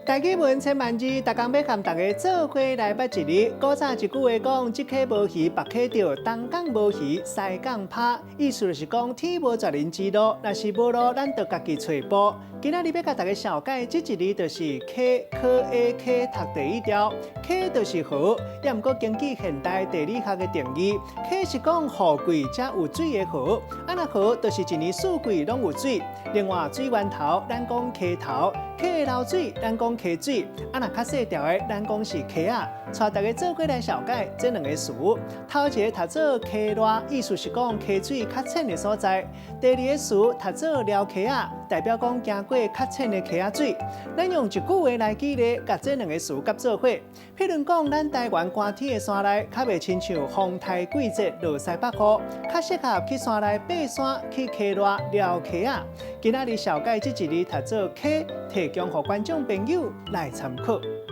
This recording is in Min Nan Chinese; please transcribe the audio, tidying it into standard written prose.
台語文千萬字，逐工欲佮大家做伙來捌一字。古早一句話講：這溪無魚，別溪釣；東港無魚，西港拋。意思就是講，天無絕人之路，若是無路，咱就家己揣步。今仔日欲共大家紹介這一字，就是溪，可A 溪，讀第一調。溪就是河，也毋過根據現代地理學的定義，溪是講雨季才有水的河。啊，若河就是一年四季攏有水。另外，水源頭咱講溪頭，溪的流水咱講溪水。啊，若較細條的，咱講是溪仔。帶大家做伙來紹介這兩个詞。頭一个讀做溪賴，意思是講溪水較淺的所在；第二个詞讀做寮溪仔，代表講經過較淺的溪仔水。咱用一句話來舉例，共這兩个詞結做伙。譬如講，咱台灣寒天的山內，較袂親像風颱季節落西北雨，較適合去山內爬山、去溪賴寮溪仔。今仔日紹介這一字讀做溪，提供予觀眾朋友來參考。